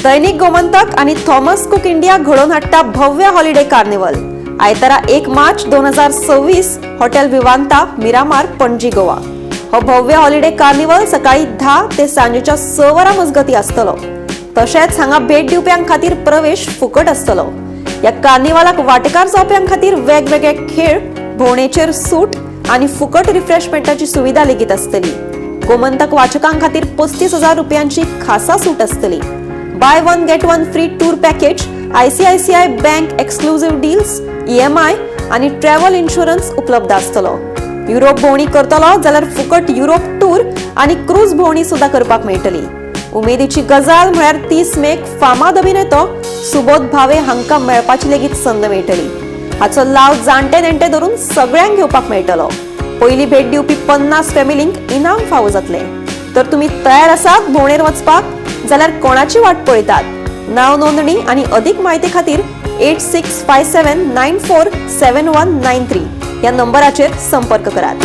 दैनिक गोमंतक आणि Thomas cook India घडोवन हाडटा भव्य हॉलिडे कार्निवल. आयतारा 1 मार्च 2026, हॉटेल विवांता, मिरामार, पणजी, गोवा. हो भव्य हॉलिडे कार्निवल सकाळी 10 ते सांजेच्या 6 वरां मजगती आसतलो. तशेंच हांगा भेट दिवप्यां खातीर प्रवेश फुकट आसतलो. ह्या कार्निवालाक वांटेकार जावप्यां खातीर वेगवेगळे खेळ, भोंवडेचेर सूट आनी फुकट रिफ्रेशमेंटाची सुविधा लेगीत आसतली. गोमंतक वाचकां खातीर 35,000 रुपयांची खासा सूट आसतली. Buy one get one free tour package, ICICI Bank exclusive deals, EMI आनी ट्रॅव्हल इन्शुरन्स उपलब्ध आसतलो. युरोप भोंवडी करतलो जाल्यार फुकट युरोप टूर आनी क्रूज भोंवडी सुद्दां करपाक मेळटली. उमेदीची गजाल म्हळ्यार 30 मेक फामाद अभिनेतो सुबोध भावे हांकां मेळपाची लेगीत संद मेळटली. हाचो लाव जाणटे नेणटे धरून सगळ्यांक घेवपाक मेळटलो. पयली भेट दिवपी 50 फॅमिलींक इनाम फावो जातले. तर तुमी तयार आसात भोंवडेर वचपाक? जाल्यार कोणाची वाट पळयतात? नाव नोंदणी आनी अदीक म्हायती खातीर 8657947193 ह्या नंबराचेर संपर्क करात.